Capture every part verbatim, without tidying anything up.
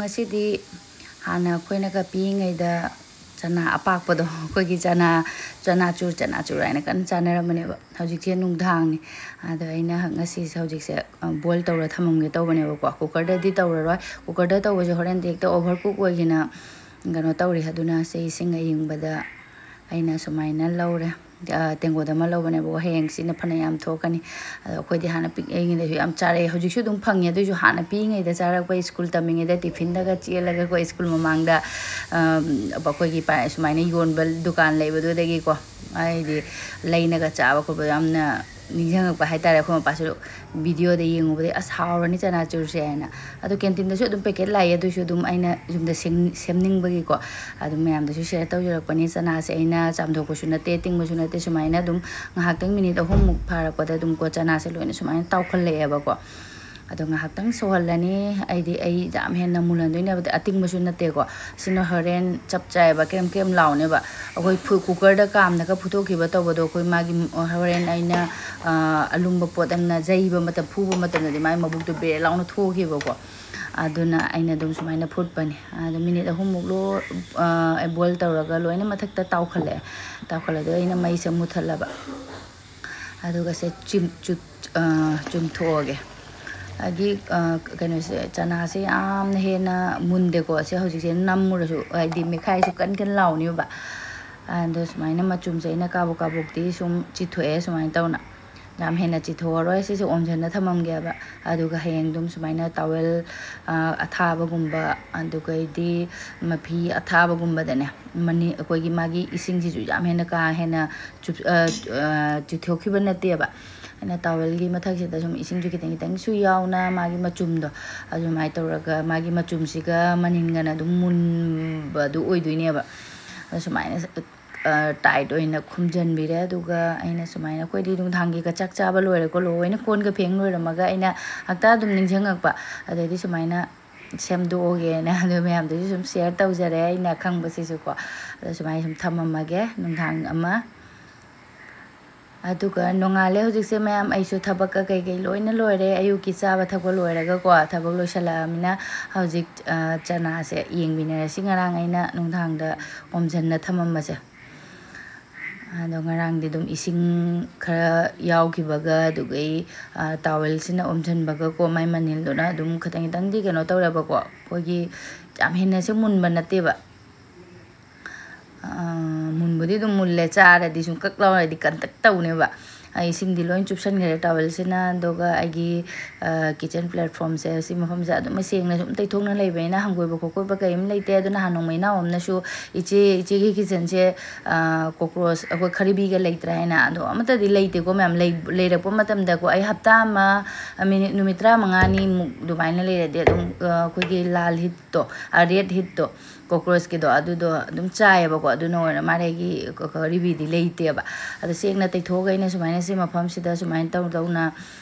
ꯉꯁꯤꯗꯤ ꯍꯥꯟꯅ ꯑꯩꯈꯣꯏꯅꯒ ꯄꯤꯛꯏꯉꯩꯗ ꯆꯅꯥ ꯑꯄꯥꯛꯄꯗꯣ, ꯑꯩꯈꯣꯏꯒꯤ ꯆꯅꯥ, ꯆꯅꯥꯆꯨꯔ, ꯆꯅꯥꯆꯨꯔ ꯍꯥꯏꯅ ꯀꯟꯅ ꯆꯥꯅꯔꯝꯕꯅꯦꯕ꯫ ꯍꯧꯖꯤꯛꯁꯦ ꯅꯨꯡꯗꯥꯡꯅꯤ꯫ ꯑꯗꯣ ꯑꯩꯅ ꯉꯁꯤꯁꯦ, ꯍꯧꯖꯤꯛꯁꯦ, ꯑ, boil ꯇꯧꯔ ꯊꯝꯃꯝꯒꯦ ꯇꯧꯕꯅꯦꯕꯀꯣ꯫ Cookerꯗꯗꯤ ꯇꯧꯔꯔꯣꯏ꯫ Cookerꯗ ꯇꯧꯕꯁꯦ ꯍꯣꯔꯦꯟꯗꯤ ꯍꯦꯛꯇ over cook ꯑꯣꯏꯒꯤꯅ ꯀꯩꯅꯣ ꯇꯧꯔꯤ꯫ ꯑꯗꯨꯅ ꯁꯤ ꯏꯁꯤꯡ ꯑꯌꯤꯡꯕꯗ ꯑꯩꯅ ꯁꯨꯃꯥꯏꯅ ꯂꯧꯔꯦ꯫ ꯑ, ꯇꯦꯡꯀꯣꯠ ꯑꯃ ꯂꯧꯕꯅꯦꯕꯀꯣ꯫ ꯍꯌꯦꯡ ꯁꯤꯅ ꯐꯅ ꯌꯥꯝ ꯊꯣꯛꯀꯅꯤ꯫ ꯑꯗꯣ ꯑꯩꯈꯣꯏꯗꯤ ꯍꯥꯟꯅ ꯄꯤꯛꯏꯉꯩꯗꯁꯨ ꯌꯥꯝ ꯆꯥꯔꯛꯑꯦ꯫ ꯍꯧꯖꯤꯛꯁꯨ ꯑꯗꯨꯝ ꯐꯪꯉꯦ꯫ ꯑꯗꯨꯑꯣꯏꯁꯨ ꯍꯥꯟꯅ ꯄꯤꯛꯏꯉꯩꯗ ꯆꯥꯔꯛꯄ, ꯁ꯭ꯀꯨꯜ ꯇꯝꯃꯤꯉꯩꯗ ꯇꯤꯐꯤꯟꯗꯒ ꯆꯦꯜꯂꯒꯀꯣ, ꯁ꯭ꯀꯨꯜ ꯃꯃꯥꯡꯗ, ꯑꯝ, ꯑꯩꯈꯣꯏꯒꯤ ꯄ-, ꯁꯨꯃꯥꯏꯅ ꯌꯣꯟꯕ ꯗꯨꯀꯥꯟ ꯂꯩꯕꯗꯨꯗꯒꯤꯀꯣ, ꯍꯥꯏꯗꯤ ꯂꯩꯅꯒ ꯆꯥꯕ ꯈꯣꯠꯄ ꯌꯥꯝꯅ ꯅꯤꯡꯁꯤꯡꯉꯛꯄ ꯍꯥꯏꯇꯥꯔꯦ꯫ ꯑꯩꯈꯣꯏ ꯃꯄꯥꯁꯨ videoꯗ ꯌꯦꯡꯉꯨꯕꯗꯒꯤ "ꯑꯁ, ꯍꯥꯎꯔꯅꯤ ꯆꯅꯥꯆꯨꯔꯁꯦ" ꯍꯥꯏꯅ꯫ ꯑꯗꯣ canteen ꯗꯁꯨ ꯑꯗꯨꯝ packet ꯂꯥꯛꯑꯦ, ꯑꯗꯨꯁꯨ ꯑꯗꯨꯝ ꯑꯩꯅ ꯌꯨꯝꯗ ꯁꯦꯝ-, ꯁꯦꯝꯅꯤꯡꯕꯒꯤꯀꯣ ꯑꯗꯨꯝ ꯃꯌꯥꯝꯗꯁꯨ share ꯇꯧꯖꯔꯛꯄꯅꯤ꯫ ꯆꯅꯥꯁꯦ ꯑꯩꯅ ꯆꯥꯝꯊꯣꯛꯄꯁꯨ ꯅꯠꯇꯦ, ꯇꯤꯡꯕꯁꯨ ꯅꯠꯇꯦ, ꯁꯨꯃꯥꯏꯅ ꯑꯗꯨꯝ ꯉꯥꯏꯍꯥꯛꯇꯪ minute ꯑꯍꯨꯝꯃꯨꯛ ꯐꯥꯔꯛꯄꯗ ꯑꯗꯨꯝꯀꯣ ꯆꯅꯥꯁꯦ ꯂꯣꯏꯅ ꯁꯨꯃꯥꯏꯅ ꯇꯥꯎꯈꯠꯂꯛꯑꯦꯕꯀꯣ꯫ ꯑꯗꯣ ꯉꯥꯏꯍꯥꯛꯇꯪ ꯁꯧꯍꯜꯂꯅꯤ꯫ ꯑꯩꯗꯤ ꯑꯩ ꯌꯥꯝ ꯍꯦꯟꯅ ꯃꯨꯜꯍꯟꯗꯣꯏꯅꯦꯕ, ꯑꯇꯤꯡꯕꯁꯨ ꯅꯠꯇꯦꯀꯣ꯫ ꯁꯤꯅ ꯍꯣꯔꯦꯟ ꯆꯞ ꯆꯥꯏꯌꯦꯕ, ꯀ꯭ꯔꯦꯝ ꯀ꯭ꯔꯦꯝ ꯂꯥꯎꯅꯦꯕ꯫ ꯑꯩꯈꯣꯏ ꯐꯨ-, cookerꯗ ꯀꯥꯝꯂꯒ ꯐꯨꯠꯇꯣꯛꯈꯤꯕ ꯇꯧꯕꯗꯣ, ꯑꯩꯈꯣꯏ ꯃꯥꯒꯤ, ꯍꯣꯔꯦꯟ ꯑꯩꯅ, ꯑ, ꯑꯂꯨꯝꯕ ꯄꯣꯠ ꯑꯃꯅ ꯌꯩꯕ ꯃꯇꯝ, ꯐꯨꯕ ꯃꯇꯝꯗꯗꯤ ꯃꯥꯒꯤ ꯃꯕꯨꯛꯇꯣ ꯕꯦꯔꯦ ꯂꯥꯎꯅ ꯊꯣꯛꯈꯤꯕꯀꯣ꯫ ꯑꯗꯨꯅ ꯑꯩꯅ ꯑꯗꯨꯝ ꯁꯨꯃꯥꯏꯅ ꯐꯨꯠꯄꯅꯦ꯫ ꯑꯗꯣ minute ꯑꯍꯨꯝꯃꯨꯛ ꯂꯣ-, ꯑ, boil ꯇꯧꯔꯒ ꯂꯣꯏꯅ ꯃꯊꯛꯇ ꯇꯥꯎꯈꯠꯂꯛꯑꯦ꯫ ꯇꯥꯎꯈꯠꯂꯛꯑꯗꯤ ꯑꯩꯅ ꯃꯩꯁꯦ ꯃꯨꯠꯊꯠꯂꯕ꯫ ꯑꯗꯨꯒ ꯁꯦ ꯆꯤꯝ-, ꯆꯨ-, ꯑ, ꯆꯨꯝꯊꯣꯛꯑꯒꯦ꯫ ꯑꯗꯒꯤ, ꯑ, ꯀꯩꯅꯣꯁꯦ, ꯆꯅꯥꯁꯦ ꯌꯥꯝꯅ ꯍꯦꯟꯅ ꯃꯨꯟꯗꯦꯀꯣ꯫ ꯁꯦ ꯍꯧꯖꯤꯛꯁꯦ ꯅꯝꯃꯨꯔꯁꯨ, ꯍꯥꯏꯗꯤ ꯃꯦꯠꯈꯥꯏꯔꯁꯨ ꯀꯟ ꯀꯟ ꯂꯥꯎꯅꯦꯕ꯫ ꯑꯗꯣ ꯁꯨꯃꯥꯏꯅ ꯃꯆꯨꯝꯁꯦ ꯑꯩꯅ ꯀꯥꯕꯣꯛ ꯀꯥꯕꯣꯛꯇꯤ ꯁꯨꯝ ꯆꯤꯊꯣꯛꯑꯦ ꯁꯨꯃꯥꯏꯅ ꯇꯧꯅ꯫ ꯌꯥꯝ ꯍꯦꯟꯅ ꯆꯤꯊꯣꯛꯑꯔꯣꯏ꯫ ꯁꯤꯁꯦ ꯑꯣꯝꯁꯤꯟꯅ ꯊꯝꯃꯝꯒꯦꯕ꯫ ꯑꯗꯨꯒ ꯍꯌꯦꯡ ꯑꯗꯨꯝ ꯁꯨꯃꯥꯏꯅ towel, ꯑ, ꯑꯊꯥꯕꯒꯨꯝꯕ, ꯑꯗꯨꯒꯩꯗꯤ ꯃꯐꯤ ꯑꯊꯥꯕꯒꯨꯝꯕꯗꯅꯦ, ꯃꯅꯤ-, ꯑꯩꯈꯣꯏꯒꯤ ꯃꯥꯒꯤ ꯏꯁꯤꯡꯁꯤꯁꯨ ꯌꯥꯝ ꯍꯦꯟꯅ ꯀꯥ ꯍꯦꯟꯅ ꯆꯨꯞ-, ꯑ, ꯑ, ꯆꯨꯞꯊꯣꯛꯈꯤꯕ ꯅꯠꯇꯦꯕ꯫ ꯑꯩꯅ towelꯒꯤ ꯃꯊꯛꯁꯤꯗ ꯁꯨꯝ ꯏꯁꯤꯡꯁꯨ ꯈꯤꯇꯪ ꯈꯤꯇꯪꯁꯨ ꯌꯥꯎꯅ ꯃꯥꯒꯤ ꯃꯆꯨꯝꯗꯣ ꯑꯗꯨꯃꯥꯏꯅ ꯇꯧꯔꯒ ꯃꯥꯒꯤ ꯃꯆꯨꯝꯁꯤꯒ ꯃꯅꯤꯟꯒꯅ ꯑꯗꯨꯝ ꯃꯨꯟꯕꯗꯨ ꯑꯣꯏꯗꯣꯏꯅꯦꯕ꯫ ꯑꯗꯣ ꯁꯨꯃꯥꯏꯅ, ꯑ, tight ꯑꯣꯏꯅ ꯈꯨꯝꯖꯤꯟꯕꯤꯔꯦ꯫ ꯑꯗꯨꯒ ꯑꯩꯅ ꯁꯨꯃꯥꯏꯅ, ꯑꯩꯈꯣꯏꯗꯤ ꯅꯨꯡꯗꯥꯡꯒꯤꯒ ꯆꯥꯛ ꯆꯥꯕ ꯂꯣꯏꯔꯦꯀꯣ, ꯂꯣꯏꯅ ꯀꯣꯟꯒ ꯐꯦꯡ ꯂꯣꯏꯔꯝꯃꯒ ꯑꯩꯅ ꯍꯦꯛꯇ ꯑꯗꯨꯝ ꯅꯤꯡꯁꯤꯡꯉꯛꯄ꯫ ꯑꯗꯩꯗꯤ ꯁꯨꯃꯥꯏꯅ ꯁꯦꯝꯗꯣꯛꯑꯒꯦꯅ ꯑꯗꯨ ꯃꯌꯥꯝꯗꯨꯁꯨ ꯁꯨꯝ share ꯇꯧꯖꯔꯦ, ꯑꯩꯅ ꯈꯪꯕꯁꯤꯁꯨꯀꯣ꯫ ꯑꯗꯣ ꯁꯨꯃꯥꯏꯅ ꯁꯨꯝ ꯊꯝꯃꯝꯃꯒꯦ ꯅꯨꯡꯗꯥꯡ ꯑꯃ꯫ ꯑꯗꯨꯒ ꯅꯣꯡꯉꯥꯜꯂꯦ ꯍꯧꯖꯤꯛꯁꯦ ꯃꯌꯥꯝ, ꯑꯩꯁꯨ ꯊꯕꯛꯀ ꯀꯩꯀꯩ ꯂꯣꯏꯅ ꯂꯣꯏꯔꯦ꯫ ꯑꯌꯨꯛꯀꯤ ꯆꯥꯕ ꯊꯛꯄ ꯂꯣꯏꯔꯒꯀꯣ, ꯊꯕꯛ ꯂꯣꯏꯁꯜꯂꯛꯑꯃꯤꯅ ꯍꯧꯖꯤꯛ, ꯑ, ꯆꯅꯥꯁꯦ ꯌꯦꯡꯕꯤꯅꯔꯁꯤ꯫ ꯉꯔꯥꯡ ꯑꯩꯅ ꯅꯨꯡꯗꯥꯡꯗ ꯑꯣꯝꯁꯤꯟꯅ ꯊꯝꯃꯝꯕꯁꯦ꯫ ꯑꯗꯣ ꯉꯔꯥꯡꯗꯤ ꯑꯗꯨꯝ ꯏꯁꯤꯡ ꯈꯔ ꯌꯥꯎꯈꯤꯕꯒ, ꯑꯗꯨꯒ ꯑꯩ, ꯑ, ꯇꯥꯋꯦꯜꯁꯤꯅ ꯑꯣꯝꯁꯤꯟꯕꯒꯀꯣ, ꯃꯥꯏ ꯃꯅꯤꯜꯗꯨꯅ ꯑꯗꯨꯝ ꯈꯤꯇꯪ ꯈꯤꯇꯪꯗꯤ ꯀꯩꯅꯣ ꯇꯧꯔꯦꯕꯀꯣ꯫ ꯑꯩꯈꯣꯏꯒꯤ ꯌꯥꯝ ꯍꯦꯟꯅꯁꯦ ꯃꯨꯟꯕ ꯅꯠꯇꯦꯕ꯫ ꯑ, ꯃꯨꯟꯕꯨꯗꯤ ꯑꯗꯨꯝ ꯃꯨꯜꯂꯦ, ꯆꯥꯔꯗꯤ ꯁꯨꯝ ꯀꯛ ꯂꯥꯎꯔꯗꯤ ꯀꯟꯇꯛ ꯇꯧꯅꯦꯕ꯫ ꯑꯩ ꯏꯁꯤꯡꯗꯤ ꯂꯣꯏ ꯆꯨꯞꯁꯟꯈ꯭ꯔꯦ ꯇꯥꯋꯦꯜꯁꯤꯅ, ꯑꯗꯨꯒ ꯑꯩꯒꯤ, ꯑ, kitchen platformꯁꯦ, ꯁꯤ ꯃꯐꯝꯁꯦ ꯑꯗꯨꯝ ꯁꯦꯡꯅ ꯁꯨꯝ ꯇꯩꯊꯣꯛꯅ ꯂꯩꯕꯅꯤꯅ ꯍꯪꯒꯣꯏꯕ ꯈꯣꯠꯀꯣꯏꯕ ꯀꯔꯤꯝ ꯂꯩꯇꯦ꯫ ꯑꯗꯨ ꯅꯍꯥꯟ ꯅꯣꯡꯃ ꯏꯅꯥꯎ ꯑꯃꯅꯁꯨ, "ꯏꯆꯦ, ꯏꯆꯦꯒꯤ kitchenꯁꯦ, ꯑ, cockroach, ꯑꯩꯈꯣꯏ ꯈꯔꯤꯕꯤꯒ ꯂꯩꯇ꯭ꯔꯥ?" ꯍꯥꯏꯅ꯫ ꯑꯗꯣ ꯑꯃꯠꯇꯗꯤ ꯂꯩꯇꯦꯀꯣ ꯃꯌꯥꯝ, ꯂꯩ-, ꯂꯩꯔꯛꯄ ꯃꯇꯝꯗꯀꯣ, ꯑꯩ ꯍꯞꯇꯥ ꯑꯃ, ꯃꯤꯅꯤꯠ, ꯅꯨꯃꯤꯠ ꯇꯔꯥꯃꯉꯥꯅꯤꯃꯨꯛ ꯑꯗꯨꯃꯥꯏꯅ ꯂꯩꯔꯗꯤ ꯑꯗꯨꯝ, ꯑ, ꯑꯩꯈꯣꯏꯒꯤ ꯂꯥꯜ ꯍꯤꯠꯇꯣ, ꯑ, red heatꯇꯣ, cockroachꯀꯤꯗꯣ, ꯑꯗꯨꯗꯣ ꯑꯗꯨꯝ ꯆꯥꯏꯌꯦꯕꯀꯣ꯫ ꯑꯗꯨꯅ ꯑꯣꯏꯔ ꯃꯥꯜꯂꯦ ꯑꯩꯒꯤ ꯈꯔꯤꯕꯤꯗꯤ ꯂꯩꯇꯦꯕ꯫ ꯑꯗꯣ ꯁꯦꯡꯅ ꯇꯩꯊꯣꯛꯑꯒ ꯑꯩꯅ ꯁꯨꯃꯥꯏꯅ ꯁꯤ ꯃꯐꯝꯁꯤꯗ ꯁꯨꯃꯥꯏꯅ ꯇꯧ ꯇꯧꯅ,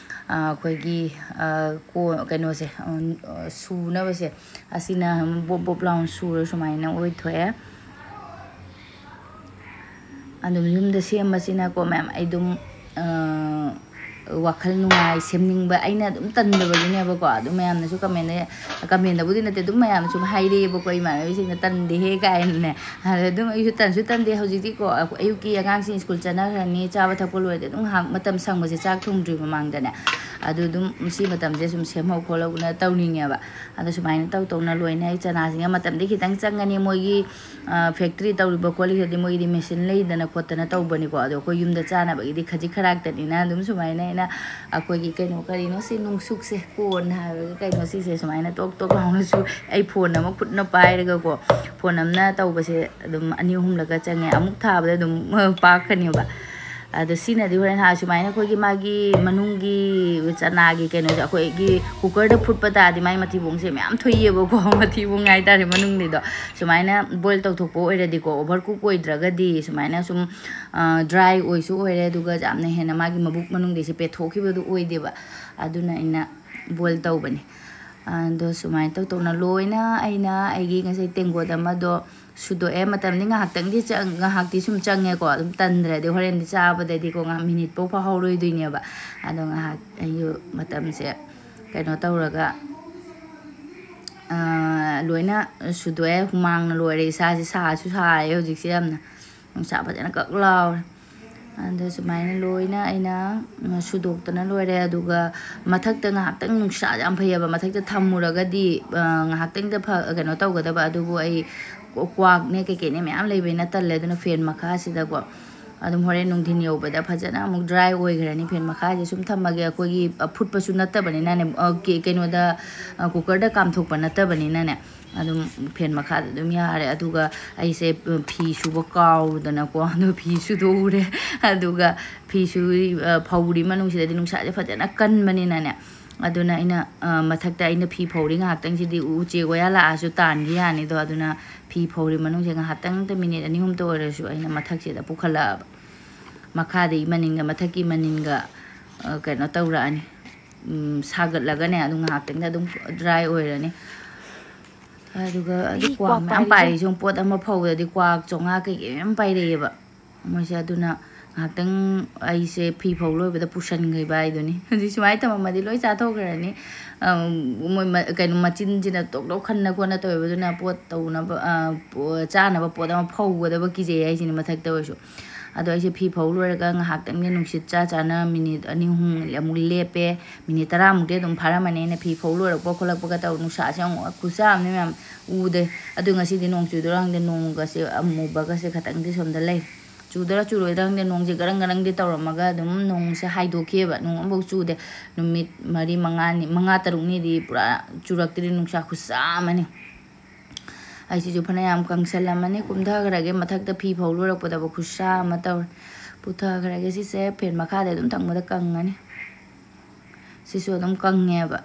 ꯑ, ꯑꯩꯈꯣꯏꯒꯤ, ꯑ, ꯀꯣ-, ꯀꯩꯅꯣꯁꯦ, ꯑ, ꯁꯨꯅꯕꯁꯦ, ꯑꯁꯤꯅ ꯕꯣꯞ ꯕꯣꯞ ꯂꯥꯎꯅ ꯁꯨꯔ ꯁꯨꯃꯥꯏꯅ ꯑꯣꯏꯊꯣꯛꯑꯦ꯫ ꯑꯗꯨꯝ ꯌꯨꯝꯗ ꯁꯦꯝꯕꯁꯤꯅꯀꯣ ꯃꯌꯥꯝ, ꯑꯩ ꯑꯗꯨꯝ, ꯑ, ꯋꯥꯈꯜ ꯅꯨꯡꯉꯥꯏ, ꯁꯦꯝꯅꯤꯡꯕ, ꯑꯩꯅ ꯑꯗꯨꯝ ꯇꯟꯗꯕꯒꯤꯅꯦꯕꯀꯣ꯫ ꯑꯗꯨꯝ ꯃꯌꯥꯝꯅꯁꯨ comment, commentꯗꯕꯨꯗꯤ ꯅꯠꯇꯦ, ꯑꯗꯨꯝ ꯃꯌꯥꯝꯅ ꯁꯨꯝ ꯍꯥꯏꯔꯛꯑꯦꯕꯀꯣ, ꯏꯃꯥꯟꯅꯕꯤꯁꯤꯡꯅ "ꯇꯟꯗꯦꯍꯦ" ꯀꯥꯏꯅꯅꯦ꯫ ꯑꯗ ꯑꯗꯨꯝ ꯑꯩꯁꯨ ꯇꯟꯁꯨ ꯇꯟꯗꯦ꯫ ꯍꯧꯖꯤꯛꯇꯤꯀꯣ, ꯑꯩꯈꯣꯏ ꯑꯌꯨꯛꯀꯤ ꯑꯉꯥꯡꯁꯤꯡ ꯁ꯭ꯀꯨꯜ ꯆꯠꯅꯈ꯭ꯔꯅꯤ, ꯆꯥꯕ ꯊꯛꯄ ꯂꯣꯏꯔꯗꯤ ꯑꯗꯨꯝ ꯉꯥꯏꯍꯥꯛ ꯃꯇꯝ ꯁꯪꯕꯁꯦ, ꯆꯥꯛ ꯊꯣꯡꯗ꯭ꯔꯤ ꯃꯃꯥꯡꯗꯅꯦ, ꯑꯗꯨ ꯑꯗꯨꯝ ꯁꯤ ꯃꯇꯝꯁꯦ ꯁꯨꯝ ꯁꯦꯝꯍꯧ ꯈꯣꯠꯍꯧꯅ ꯇꯧꯅꯤꯡꯉꯦꯕ꯫ ꯑꯗꯣ ꯁꯨꯃꯥꯏꯅ ꯇꯧ ꯇꯧꯅ ꯂꯣꯏꯅ ꯑꯩ ꯆꯅꯥꯁꯤꯡꯁꯦ ꯃꯇꯝꯗꯤ ꯈꯤꯇꯪ ꯆꯪꯒꯅꯤ꯫ ꯃꯣꯏꯒꯤ, ꯑ, factory ꯇꯧꯔꯤꯕ ꯈꯣꯠꯂꯤꯁꯤꯗꯤ ꯃꯣꯏꯒꯤꯗꯤ machine ꯂꯩꯗꯅ ꯈꯣꯠꯇꯅ ꯇꯧꯕꯅꯤꯀꯣ꯫ ꯑꯗꯣ ꯑꯩꯈꯣꯏ ꯌꯨꯝꯗ ꯆꯥꯅꯕꯒꯤꯗꯤ ꯈꯖꯤꯛ ꯈꯔꯥꯛꯇꯅꯤꯅ ꯑꯗꯨꯝ ꯁꯨꯃꯥꯏꯅ ꯑꯩꯅ ꯑꯩꯈꯣꯏꯒꯤ ꯀꯩꯅꯣ, ꯀꯔꯤꯅꯣ ꯁꯤ ꯅꯨꯡꯁꯨꯛꯁꯦ, corn ꯍꯥꯏꯕꯒ ꯀꯩꯅꯣ ꯁꯤꯁꯦ, ꯁꯨꯃꯥꯏꯅ ꯇꯣꯛ ꯇꯣꯛ ꯂꯥꯎꯅꯁꯨ ꯑꯩ phone ꯑꯃ ꯈꯨꯠꯅ ꯄꯥꯏꯔꯒꯀꯣ, phone ꯑꯃꯅ ꯇꯧꯕꯁꯦ ꯑꯗꯨꯝ ꯑꯅꯤ ꯑꯍꯨꯝꯂꯛꯀ ꯆꯪꯉꯦ꯫ ꯑꯃꯨꯛ ꯊꯥꯕꯗ ꯑꯗꯨꯝ ꯄꯥꯛꯀꯅꯦꯕ꯫ ꯑꯗꯣ ꯁꯤꯅꯗꯤ ꯍꯣꯔꯦꯟ ꯍꯥ-, ꯁꯨꯃꯥꯏꯅ ꯑꯩꯈꯣꯏꯒꯤ ꯃꯥꯒꯤ ꯃꯅꯨꯡꯒꯤ ꯆꯅꯥꯒꯤ ꯀꯩꯅꯣꯁꯦ ꯑꯩꯈꯣꯏꯒꯤ cookerꯗ ꯐꯨꯠꯄ ꯇꯥꯔꯗꯤ ꯃꯥꯏ ꯃꯊꯤꯕꯣꯡꯁꯦ ꯃꯌꯥꯝ ꯊꯣꯛꯏꯑꯕꯀꯣ, ꯃꯊꯤꯕꯣꯡ ꯍꯥꯏꯇꯥꯔꯦ ꯃꯅꯨꯡꯒꯤꯗꯣ꯫ ꯁꯨꯃꯥꯏꯅ boil ꯇꯧꯊꯣꯛꯄ ꯑꯣꯏꯔꯗꯤꯀꯣ, over cook ꯑꯣꯏꯗ꯭ꯔꯒꯗꯤ ꯁꯨꯃꯥꯏꯅ ꯁꯨꯝ, ꯑ, dry ꯑꯣꯏꯁꯨ ꯑꯣꯏꯔꯦ, ꯑꯗꯨꯒ ꯌꯥꯝꯅ ꯍꯦꯟꯅ ꯃꯥꯒꯤ ꯃꯕꯨꯛ ꯃꯅꯨꯡꯗꯩꯁꯦ ꯄꯦꯠꯊꯣꯛꯈꯤꯕꯗꯨ ꯑꯣꯏꯗꯦꯕ꯫ ꯑꯗꯨꯅ ꯑꯩꯅ boil ꯇꯧꯕꯅꯦ꯫ ꯑꯗꯣ ꯁꯨꯃꯥꯏꯅ ꯇꯧ ꯇꯧꯅ ꯂꯣꯏꯅ ꯑꯩꯅ ꯑꯩꯒꯤ ꯉꯁꯥꯏ ꯇꯦꯡꯀꯣꯠ ꯑꯃꯗꯣ ꯁꯨꯗꯣꯛꯑꯦ꯫ ꯃꯇꯝꯗꯤ ꯉꯥꯏꯍꯥꯛꯇꯪꯗꯤ ꯆꯪ-, ꯉꯥꯏꯍꯥꯛꯇꯤ ꯁꯨꯝ ꯆꯪꯉꯦꯀꯣ꯫ ꯑꯗꯨꯝ ꯇꯟꯗ꯭ꯔꯗꯤ ꯍꯣꯔꯦꯟꯗꯤ ꯆꯥꯕꯗꯗꯤꯀꯣ ꯉꯥꯏꯍꯥꯛ ꯃꯤꯅꯤꯠ ꯐꯥꯎ ꯐꯥꯍꯧꯔꯣꯏꯗꯣꯏꯅꯦꯕ꯫ ꯑꯗꯣ ꯉꯥꯏꯍꯥꯛ ꯑꯩꯁꯨ ꯃꯇꯝꯁꯦ ꯀꯩꯅꯣ ꯇꯧꯔꯒ, ꯑꯥ, ꯂꯣꯏꯅ ꯁꯨꯗꯣꯛꯑꯦ꯫ ꯍꯨꯃꯥꯡꯅ ꯂꯣꯏꯔꯦ ꯏꯁꯥꯁꯦ꯫ ꯁꯥꯁꯨ ꯁꯥꯔꯦ ꯍꯧꯖꯤꯛꯁꯦ ꯌꯥꯝꯅ꯫ ꯅꯨꯡꯁꯥ ꯐꯖꯅ ꯀꯛ ꯂꯥꯎꯔꯦ꯫ ꯑꯗꯣ ꯁꯨꯃꯥꯏꯅ ꯂꯣꯏꯅ ꯑꯩꯅ, ꯎꯝ, ꯁꯨꯗꯣꯛꯇꯅ ꯂꯣꯏꯔꯦ꯫ ꯑꯗꯨꯒ ꯃꯊꯛꯇ ꯉꯥꯏꯍꯥꯛꯇꯪ ꯅꯨꯡꯁꯥ ꯌꯥꯝ ꯐꯩꯌꯦꯕ꯫ ꯃꯊꯛꯇ ꯊꯝꯃꯨꯔꯒꯗꯤ, ꯑ, ꯉꯥꯏꯍꯥꯛꯇꯪꯗ ꯐ-, ꯀꯩꯅꯣ ꯇꯧꯒꯗꯕ꯫ ꯑꯗꯨꯕꯨ ꯑꯩ ꯀ꯭ꯋꯥꯛꯅꯦ ꯀꯩꯀꯩꯅꯦ ꯃꯌꯥꯝ ꯂꯩꯕꯅꯤꯅ ꯇꯜꯂꯦ꯫ ꯑꯗꯨꯅ ꯐꯦꯟ ꯃꯈꯥꯁꯤꯗꯀꯣ ꯑꯗꯨꯝ ꯍꯣꯔꯦꯟ ꯅꯨꯡꯊꯤꯟ ꯌꯧꯕꯗ ꯐꯖꯅ ꯑꯃꯨꯛ ꯗ꯭ꯔꯥꯏ ꯑꯣꯏꯈ꯭ꯔꯅꯤ꯫ ꯐꯦꯟ ꯃꯈꯥꯁꯦ ꯁꯨꯝ ꯊꯝꯃꯒꯦ꯫ ꯑꯩꯈꯣꯏꯒꯤ, ꯑ, ꯐꯨꯠꯄꯁꯨ ꯅꯠꯇꯕꯅꯤꯅꯅꯦ, ꯑ, ꯀꯦ-, ꯀꯩꯅꯣꯗ, ꯑ, ꯀꯨꯀꯔꯗ ꯀꯥꯝꯊꯣꯛꯄ ꯅꯠꯇꯕꯅꯤꯅꯅꯦ, ꯑꯗꯨꯝ ꯐꯦꯟ ꯃꯈꯥꯗ ꯑꯗꯨꯝ ꯌꯥꯔꯦ꯫ ꯑꯗꯨꯒ ꯑꯩꯁꯦ ꯐꯤ ꯁꯨꯕ ꯀꯥꯎꯔꯨꯗꯅꯀꯣ, ꯑꯗꯣ ꯐꯤ ꯁꯨꯗꯣꯛꯎꯔꯦ꯫ ꯑꯗꯨꯒ ꯐꯤ ꯁꯨ-, ꯑ, ꯐꯧꯔꯤ ꯃꯅꯨꯡꯁꯤꯗꯗꯤ ꯅꯨꯡꯁꯥꯁꯦ ꯐꯖꯅ ꯀꯟꯕꯅꯤꯅꯅꯦ, ꯑꯗꯨꯅ ꯑꯩꯅ, ꯑ, ꯃꯊꯛꯇ ꯑꯩꯅ ꯐꯤ ꯐꯧꯔꯤ ꯉꯥꯏꯍꯥꯛꯇꯪꯁꯤꯗꯤ ꯎꯆꯦꯛ ꯋꯥꯌꯥ ꯂꯥꯛꯑꯁꯨ ꯇꯥꯟꯈꯤ ꯌꯥꯅꯤꯗꯣ꯫ ꯑꯗꯨꯅ ꯐꯤ ꯐꯧꯔꯤ ꯃꯅꯨꯡꯁꯦ ꯉꯥꯏꯍꯥꯛꯇꯪꯗ ꯃꯤꯅꯤꯠ ꯑꯅꯤ ꯑꯍꯨꯝꯇ ꯑꯣꯏꯔꯁꯨ ꯑꯩꯅ ꯃꯊꯛꯁꯤꯗ ꯄꯨꯈꯠꯂꯛꯑꯕ꯫ ꯃꯈꯥꯗꯒꯤ ꯃꯅꯤꯡꯗ, ꯃꯊꯛꯀꯤ ꯃꯅꯤꯟꯒ, ꯑ, ꯀꯩꯅꯣ ꯇꯧꯔꯛꯑꯅꯤ꯫ ꯎꯝ, ꯁꯥꯒꯠꯂꯒꯅꯦ, ꯑꯗꯨꯝ ꯉꯥꯏꯍꯥꯛꯇꯪꯗ ꯑꯗꯨꯝ ꯗ꯭ꯔꯥꯏ ꯑꯣꯏꯔꯅꯤ꯫ ꯑꯗꯨꯒ ꯑꯗꯨ ꯀ꯭ꯋꯥꯛ ꯃꯌꯥꯝ ꯄꯥꯏꯔꯤꯁꯦ ꯌꯦꯡꯉꯨ, ꯄꯣꯠ ꯑꯃ ꯐꯧꯕꯗꯗꯤ ꯀ꯭ꯋꯥꯛ ꯆꯥꯝꯃꯉꯥ ꯀꯩꯀꯩ ꯃꯌꯥꯝ ꯄꯥꯏꯔꯛꯑꯦꯕ ꯃꯣꯏꯁꯦ꯫ ꯑꯗꯨꯅ ꯉꯥꯏꯍꯥꯛꯇꯪ ꯑꯩꯁꯦ ꯐꯤ ꯐꯧ ꯂꯣꯏꯕꯗ ꯄꯨꯁꯟꯈꯤꯕ ꯍꯥꯏꯗꯨꯅꯤ꯫ ꯍꯧꯖꯤꯛ ꯁꯨꯃꯥꯏꯅ ꯊꯝꯃꯝꯃꯗꯤ ꯂꯣꯏ ꯆꯥꯊꯣꯛꯈ꯭ꯔꯅꯤ꯫ ꯑꯝ, ꯃꯣꯏ ꯃ-, ꯀꯩꯅꯣ, ꯃꯆꯤꯟꯁꯤꯅ ꯇꯣꯛ ꯇꯣꯛ ꯈꯟꯅ ꯈꯣꯠꯅ ꯇꯧꯋꯦꯕ꯫ ꯑꯗꯨꯅ ꯄꯣꯠ ꯇꯧꯅꯕ, ꯑ, ꯄꯣ-, ꯆꯥꯅꯕ ꯄꯣꯠ ꯑꯃ ꯐꯧꯒꯗꯕ ꯀꯤꯖꯩ ꯍꯥꯏꯁꯤꯅꯤ ꯃꯊꯛꯇ ꯑꯣꯏꯔꯁꯨ꯫ ꯑꯗꯣ ꯑꯩꯁꯦ ꯐꯤ ꯐꯧ ꯂꯣꯏꯔꯒ ꯉꯥꯏꯍꯥꯛꯇꯪꯗꯤ ꯅꯨꯡꯁꯤꯠ ꯆꯥ ꯆꯥꯅ ꯃꯤꯅꯤꯠ ꯑꯅꯤ ꯑꯍꯨꯝ ꯑꯃꯨꯛ ꯂꯦꯞꯄꯦ꯫ ꯃꯤꯅꯤꯠ ꯇꯔꯥꯃꯨꯛꯇꯤ ꯑꯗꯨꯝ ꯐꯥꯔꯝꯃꯅꯤ ꯑꯩꯅ ꯐꯤ ꯐꯧ ꯂꯣꯏꯔꯛꯄ ꯈꯣꯠꯂꯛꯄꯒ ꯇꯧ-, ꯅꯨꯡꯁꯥꯁꯦ ꯑꯃꯨꯛ ꯈꯨꯠꯁꯥ ꯑꯃꯅꯤ ꯃꯌꯥꯝ꯫ ꯎꯗꯦ꯫ ꯑꯗꯣ ꯉꯁꯤꯗꯤ ꯅꯣꯡ ꯆꯨꯗꯣꯏꯔꯥ ꯈꯪꯗꯦ, ꯅꯣꯡꯒꯁꯦ ꯑꯃꯨꯕꯒꯁꯦ ꯈꯇꯪꯗꯤ ꯁꯣꯝꯗ ꯂꯩ꯫ ꯆꯨꯗꯣꯏꯔꯥ ꯆꯨꯔꯣꯏꯗ꯭ꯔꯥ ꯈꯪꯗꯦ, ꯅꯣꯡꯁꯦ ꯒꯔꯪ ꯒꯔꯪꯗꯤ ꯇꯧꯔꯝꯃꯒ ꯑꯗꯨꯝ ꯅꯣꯡꯁꯦ ꯍꯥꯏꯗꯣꯛꯈꯤꯑꯕ꯫ ꯅꯣꯡ ꯑꯃꯐꯥꯎ ꯆꯨꯗꯦ꯫ ꯅꯨꯃꯤꯠ ꯃꯔꯤ ꯃꯉꯥꯅꯤ, ꯃꯉꯥ ꯇꯔꯨꯛꯅꯤꯗꯤ ꯄꯨꯔꯥ ꯆꯨꯔꯛꯇ꯭ꯔꯤ, ꯅꯨꯡꯁꯥ ꯈꯨꯠꯁꯥ ꯑꯃꯅꯤ꯫ ꯑꯩꯁꯤꯁꯨ ꯐꯅꯌꯥꯝ ꯀꯪꯁꯜꯂꯝꯃꯅꯤ꯫ ꯀꯨꯝꯊꯈ꯭ꯔꯒꯦ꯫ ꯃꯊꯛꯇ ꯐꯤ ꯐꯧ ꯂꯣꯏꯔꯛꯄꯗꯕꯨ ꯈꯨꯠꯁꯥ ꯑꯃ ꯇꯧꯔꯦ꯫ ꯄꯨꯊꯈ꯭ꯔꯒꯦ꯫ ꯁꯤꯁꯦ ꯐꯦꯟ ꯃꯈꯥꯗ ꯑꯗꯨꯝ ꯊꯝꯕꯗ ꯀꯪꯉꯅꯤ꯫ ꯁꯤꯁꯨ ꯑꯗꯨꯝ ꯀꯪꯉꯦꯕ꯫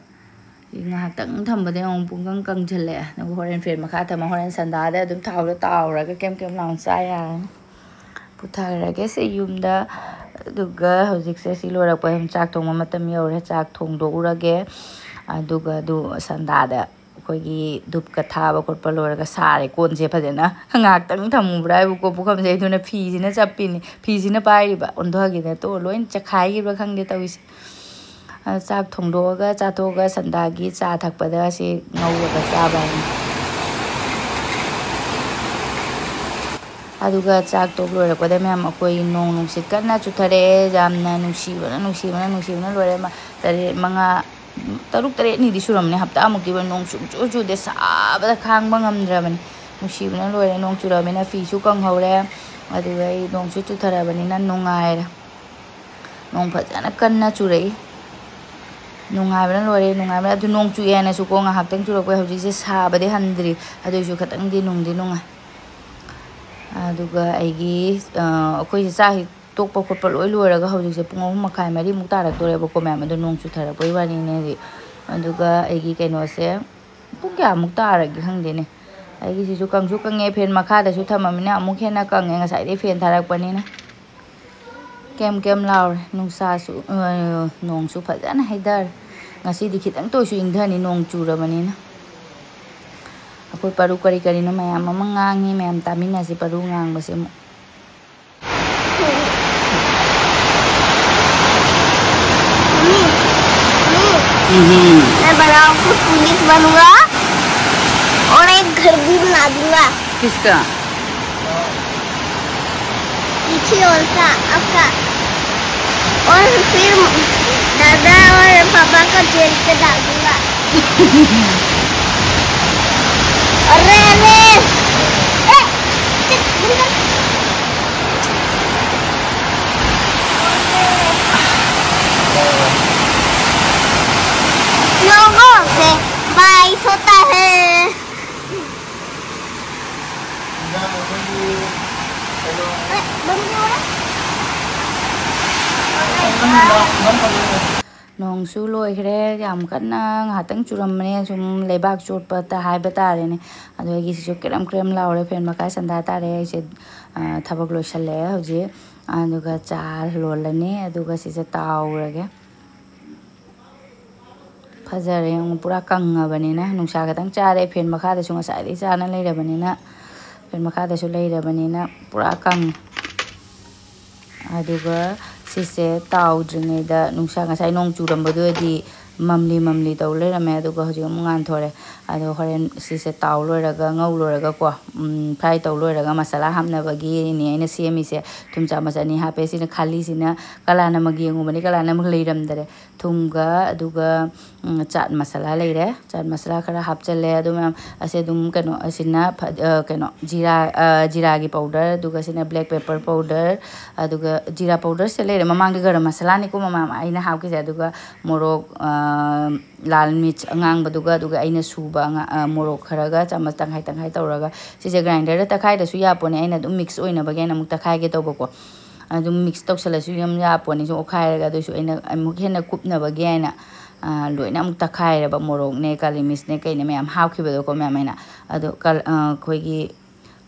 ꯉꯥꯏꯍꯥꯛꯇꯪ ꯊꯝꯕꯗ ꯑꯃꯨꯛ ꯄꯨꯡꯀꯪ ꯀꯪꯁꯤꯜꯂꯛꯑꯦ꯫ ꯑꯗꯨꯒ ꯍꯣꯔꯦꯟ ꯐꯦꯟ ꯃꯈꯥ ꯊꯝꯃ ꯍꯣꯔꯦꯟ ꯁꯟꯗꯥꯗ ꯑꯗꯨꯝ ꯊꯥꯎꯗ ꯇꯥꯎꯔꯒ ꯀꯦꯝ ꯀꯦꯝ ꯂꯥꯎꯅ ꯆꯥ ꯌꯥꯔꯅꯤ꯫ ꯄꯨꯊꯈ꯭ꯔꯒꯦ ꯁꯤ ꯌꯨꯝꯗ꯫ ꯑꯗꯨꯒ ꯍꯧꯖꯤꯛꯁꯦ ꯁꯤ ꯂꯣꯏꯔꯛꯄ ꯑꯗꯨꯝ ꯆꯥꯛ ꯊꯣꯡꯕ ꯃꯇꯝ ꯌꯧꯔꯦ꯫ ꯆꯥꯛ ꯊꯣꯡꯗꯣꯛꯎꯔꯒꯦ꯫ ꯑꯗꯨꯒ ꯑꯗꯨ ꯁꯟꯗꯥꯗ ꯑꯩꯈꯣꯏꯒꯤ ꯙꯨꯞꯀ ꯊꯥꯕ ꯈꯣꯠꯄ ꯂꯣꯏꯔꯒ ꯁꯥꯔꯦ ꯀꯣꯟꯁꯦ ꯐꯖꯅ꯫ ꯉꯥꯏꯍꯥꯛꯇꯪ ꯊꯝꯃꯨꯕ꯭ꯔꯥ ꯍꯥꯏꯕꯨꯀꯣ, ꯄꯨꯈꯝꯁꯦ ꯑꯩꯗꯨꯅ ꯐꯤꯁꯤꯅ ꯆꯞꯄꯤꯅꯤ, ꯐꯤꯁꯤꯅ ꯄꯥꯏꯔꯤꯕ, ꯑꯣꯟꯊꯣꯛꯑꯒꯦꯅ ꯇꯣ ꯂꯣꯏ ꯆꯈꯥꯏꯈꯤꯕ꯭ꯔꯥ ꯈꯪꯗꯦ ꯇꯧꯔꯤꯁꯦ꯫ ꯑ, ꯆꯥꯛ ꯊꯣꯡꯗꯣꯛꯑꯒ ꯆꯥꯊꯣꯛꯑꯒ ꯁꯟꯗꯥꯒꯤ ꯆꯥ ꯊꯛꯄꯗ ꯁꯤ ꯉꯧꯔꯒ ꯆꯥꯕ ꯍꯥꯏꯅꯤ꯫ ꯑꯗꯨꯒ ꯆꯥꯛ ꯇꯣꯛ ꯂꯣꯏꯔꯛꯄꯗ ꯃꯌꯥꯝ ꯑꯩꯈꯣꯏ ꯅꯣꯡ ꯅꯨꯡꯁꯤꯠ ꯀꯟꯅ ꯆꯨꯊꯔꯛꯑꯦ꯫ ꯌꯥꯝꯅ ꯅꯨꯡꯁꯤꯕꯅ, ꯅꯨꯡꯁꯤꯕꯅ, ꯅꯨꯡꯁꯤꯕꯅ ꯂꯣꯏꯔꯦ꯫ ꯃ-, ꯇꯔꯦꯠ, ꯃꯉꯥ, ꯇꯔꯨꯛ ꯇꯔꯦꯠꯅꯤꯗꯤ ꯁꯨꯔꯝꯃꯅꯤ ꯍꯞꯇꯥꯃꯨꯛꯀꯤ ꯑꯣꯏꯅ ꯅꯣꯡ ꯁꯨꯡꯆꯨ ꯆꯨꯗꯦ꯫ ꯁꯥꯕꯗ ꯈꯥꯡꯕ ꯉꯝꯗ꯭ꯔꯕꯅꯤ꯫ ꯅꯨꯡꯁꯤꯕꯅ ꯂꯣꯏꯔꯦ꯫ ꯅꯣꯡ ꯆꯨꯔꯕꯅꯤꯅ ꯐꯤꯁꯨ ꯀꯪꯍꯧꯔꯦ꯫ ꯑꯗꯨꯒ ꯑꯩ ꯅꯣꯡꯁꯨ ꯆꯨꯊꯔꯕꯅꯤꯅ ꯅꯨꯡꯉꯥꯏꯔꯦ꯫ ꯅꯣꯡ ꯐꯖꯅ ꯀꯟꯅ ꯆꯨꯔꯛꯏ꯫ ꯅꯨꯡꯉꯥꯏꯕꯅ ꯂꯣꯏꯔꯦ, ꯅꯨꯡꯉꯥꯏꯕꯅ꯫ ꯑꯗꯨ ꯅꯣꯡ ꯆꯨꯏ ꯍꯥꯏꯅꯁꯨꯀꯣ ꯉꯥꯏꯍꯥꯛꯇꯪ ꯆꯨꯔꯛꯄꯩ ꯍꯧꯖꯤꯛꯁꯦ ꯁꯥꯕꯗꯤ ꯍꯟꯗ꯭ꯔꯤ꯫ ꯑꯗꯨꯏꯁꯨ ꯈꯤꯇꯪꯗꯤ ꯅꯨꯡꯗꯤ ꯅꯨꯡꯉꯥꯏ꯫ ꯑꯗꯨꯒ ꯑꯩꯒꯤ, ꯑ, ꯑꯩꯈꯣꯏꯁꯦ ꯆꯥꯛ ꯍꯦꯛ ꯇꯣꯛꯄ ꯈꯣꯠꯄ ꯂꯣꯏ ꯂꯣꯏꯔꯒ ꯍꯧꯖꯤꯛꯁꯦ ꯄꯨꯡ ꯑꯍꯨꯝ ꯃꯈꯥꯏ ꯃꯔꯤꯃꯨꯛ ꯇꯥꯔꯛꯇꯣꯔꯦꯕꯀꯣ ꯃꯌꯥꯝ꯫ ꯑꯗꯣ ꯅꯣꯡ ꯆꯨꯊꯔꯛꯄꯩ ꯋꯥꯔꯤꯅꯦ ꯍꯧꯖꯤꯛ꯫ ꯑꯗꯨꯒ ꯑꯩꯒꯤ ꯀꯩꯅꯣꯁꯦ ꯄꯨꯡ ꯀꯌꯥꯃꯨꯛ ꯇꯥꯔꯒꯦ ꯈꯪꯗꯦꯅꯦ꯫ ꯑꯩꯒꯤꯁꯤꯁꯨ ꯀꯪꯁꯨ ꯀꯪꯉꯦ, ꯐꯦꯟ ꯃꯈꯥꯗꯁꯨ ꯊꯝꯃꯃꯤꯅ ꯑꯃꯨꯛ ꯍꯦꯟꯅ ꯀꯪꯉꯦ ꯉꯁꯥꯏꯗꯩ ꯐꯦꯟ ꯊꯥꯔꯛꯄꯅꯤꯅ꯫ ꯀꯦꯝ ꯀꯦꯝ ꯂꯥꯎꯔꯦ꯫ ꯅꯨꯡꯁꯥꯁꯨ, ꯑ, ꯅꯣꯡꯁꯨ ꯐꯖꯅ ꯍꯩꯊꯔꯦ꯫ ꯉꯁꯤꯗꯤ ꯈꯤꯇꯪꯇ ꯑꯣꯏꯁꯨ ꯏꯪꯊꯅꯤ ꯅꯣꯡ ꯆꯨꯔꯕꯅꯤꯅ꯫ ꯑꯩꯈꯣꯏ ꯄꯔꯨ ꯀꯔꯤ ꯀꯔꯤꯅꯣ ꯃꯌꯥꯝ ꯑꯃ ꯉꯥꯡꯉꯤ, ꯃꯌꯥꯝ ꯇꯥꯃꯤꯟꯅꯁꯤ ꯄꯔꯨ ꯉꯥꯡꯕꯁꯦ ꯑꯃꯨꯛ꯫ मम्मी, मम्मी, मैं बड़ा होकर पुलिस बनूंगा और एक घर भी बना दूंगा। किसका? पीछे और का, आपका। और फिर दादा और पापा को जेल पे डाल दूंगा। अरे, अरे। ए, लोगों से बाईस होता है। ꯅꯣꯡꯁꯨ ꯂꯣꯏꯈ꯭ꯔꯦ꯫ ꯌꯥꯝ ꯀꯟꯅ ꯉꯥꯏꯍꯥꯛꯇꯪ ꯆꯨꯔꯝꯕꯅꯦ, ꯁꯨꯝ ꯂꯩꯕꯥꯛ ꯆꯣꯠꯄꯇ ꯍꯥꯏꯕ ꯇꯥꯔꯦꯅꯦ꯫ ꯑꯗꯣ ꯑꯩꯒꯤꯁꯤꯁꯨ ꯀ꯭ꯔꯦꯝ ꯀ꯭ꯔꯦꯝ ꯂꯥꯎꯔꯦ, ꯐꯦꯟ ꯃꯈꯥ ꯁꯟꯗꯥ ꯇꯥꯔꯦ꯫ ꯑꯩꯁꯦ, ꯑ, ꯊꯕꯛ ꯂꯣꯏꯁꯜꯂꯛꯑꯦ ꯍꯧꯖꯤꯛ꯫ ꯑꯗꯨꯒ ꯆꯥ ꯂꯣꯜꯂꯅꯤ, ꯑꯗꯨꯒ ꯁꯤꯁꯦ ꯇꯥꯎꯔꯒꯦ꯫ ꯐꯖꯔꯦ꯫ ꯌꯦꯡꯉꯨ, ꯄꯨꯔꯥ ꯀꯪꯉꯕꯅꯤꯅ꯫ ꯅꯨꯡꯁꯥ ꯈꯤꯇꯪ ꯆꯥꯔꯦ꯫ ꯐꯦꯟ ꯃꯈꯥꯗꯁꯨ ꯉꯁꯥꯏꯗꯒꯤ ꯆꯥꯅ ꯂꯩꯔꯕꯅꯤꯅ, ꯐꯦꯟ ꯃꯈꯥꯗꯁꯨ ꯂꯩꯔꯕꯅꯤꯅ ꯄꯨꯔꯥ ꯀꯪꯉꯦ꯫ ꯑꯗꯨꯒ ꯁꯤꯁꯦ ꯇꯥꯎꯗ꯭ꯔꯤꯉꯩꯗ, ꯅꯨꯡꯁꯥ ꯉꯁꯥꯏ ꯅꯣꯡ ꯆꯨꯔꯝꯕꯗꯨꯗꯤ ꯃꯝꯂꯤ ꯃꯝꯂꯤ ꯇꯧ ꯂꯩꯔꯝꯃꯦ, ꯑꯗꯨꯒ ꯍꯧꯖꯤꯛ ꯑꯃꯨꯛ ꯉꯥꯟꯊꯣꯔꯦ꯫ ꯑꯗꯣ ꯍꯣꯔꯦꯟ ꯁꯤꯁꯦ ꯇꯥꯎ ꯂꯣꯏꯔꯒ, ꯉꯧ ꯂꯣꯏꯔꯒꯀꯣ, ꯎꯝ, ꯐ꯭ꯔꯥꯏ ꯇꯧ ꯂꯣꯏꯔꯒ ꯃꯁꯥꯂꯥ ꯍꯥꯞꯅꯕꯒꯤꯅꯤ ꯑꯩꯅ ꯁꯦꯝꯃꯤꯁꯦ꯫ ꯊꯨꯝ ꯆꯥꯃꯁ ꯑꯅꯤ ꯍꯥꯞꯄꯦ꯫ ꯁꯤꯅ ꯈꯥꯂꯤꯁꯤꯅ ꯀꯂꯥ ꯅꯃꯛ ꯌꯦꯡꯉꯨꯕꯅꯤ, ꯀꯂꯥ ꯅꯃꯛ ꯂꯩꯔꯝꯗꯔꯦ꯫ ꯊꯨꯝꯒ ꯑꯗꯨꯒ, ꯎꯝ, ꯆꯥꯠ ꯃꯁꯥꯂꯥ ꯂꯩꯔꯦ꯫ ꯆꯥꯠ ꯃꯁꯥꯂꯥ ꯈꯔ ꯍꯥꯞꯆꯜꯂꯦ꯫ ꯑꯗꯨ ꯃꯌꯥꯝ ꯑꯁꯦ ꯑꯗꯨꯝ ꯀꯩꯅꯣ, ꯑꯁꯤꯅ ꯐ-, ꯑ, ꯀꯩꯅꯣ, ꯖꯤꯔꯥ, ꯑ, ꯖꯤꯔꯥꯒꯤ ꯄꯥꯎꯗꯔ, ꯑꯗꯨꯒ ꯁꯤꯅ ꯕ꯭ꯂꯦꯛ ꯄꯦꯄꯔ ꯄꯥꯎꯗꯔ, ꯑꯗꯨꯒ ꯖꯤꯔꯥ ꯄꯥꯎꯗꯔꯁꯦ ꯂꯩꯔꯦ꯫ ꯃꯃꯥꯡꯒꯤ ꯒꯔꯝ ꯃꯁꯥꯂꯥꯅꯤꯀꯣ ꯃꯃꯥ ꯑꯩꯅ ꯍꯥꯞꯈꯤꯁꯦ꯫ ꯑꯗꯨꯒ ꯃꯣꯔꯣꯛ, ꯑ, ꯂꯥꯜ ꯃꯤꯔꯆ ꯑꯉꯥꯡꯕꯗꯨꯒ, ꯑꯗꯨꯒ ꯑꯩꯅ ꯁꯨꯕ ꯑꯉꯥ-, ꯑ, ꯃꯣꯔꯣꯛ ꯈꯔꯒ ꯆꯥꯃꯁ ꯇꯪꯈꯥꯏ ꯇꯪꯈꯥꯏ ꯇꯧꯔꯒ, ꯁꯤꯁꯦ ꯒ꯭ꯔꯥꯏꯟꯗꯔꯗ ꯇꯛꯈꯥꯏꯗꯁꯨ ꯌꯥꯄꯣꯠꯅꯦ꯫ ꯑꯩꯅ ꯑꯗꯨꯝ ꯃꯤꯛꯁ ꯑꯣꯏꯅꯕꯒꯤ ꯑꯩꯅ ꯑꯃꯨꯛ ꯇꯛꯈꯥꯏꯒꯦ ꯇꯧꯕꯀꯣ꯫ ꯑꯗꯨꯝ ꯃꯤꯛꯁ ꯇꯧꯁꯜꯂꯁꯨ ꯌꯥꯝ ꯌꯥꯄꯣꯠꯅꯤ꯫ ꯁꯨꯝ ꯑꯣꯠꯈꯥꯏꯔꯒ, ꯑꯗꯨꯏꯁꯨ ꯑꯩꯅ ꯑꯃꯨꯛ ꯍꯦꯟꯅ ꯀꯨꯞꯅꯕꯒꯤ ꯍꯥꯏꯅ, ꯑ, ꯂꯣꯏꯅ ꯑꯃꯨꯛ ꯇꯛꯈꯥꯏꯔꯦꯕ꯫ ꯃꯣꯔꯣꯛꯅꯦ, ꯀꯥꯂꯤ ꯃꯤꯔꯆꯅꯦ, ꯀꯩꯅꯦ ꯃꯌꯥꯝ ꯍꯥꯞꯈꯤꯕꯗꯣꯀꯣ ꯃꯌꯥꯝ ꯑꯩꯅ꯫ ꯑꯗꯣ ꯀꯜ-, ꯑ, ꯑꯩꯈꯣꯏꯒꯤ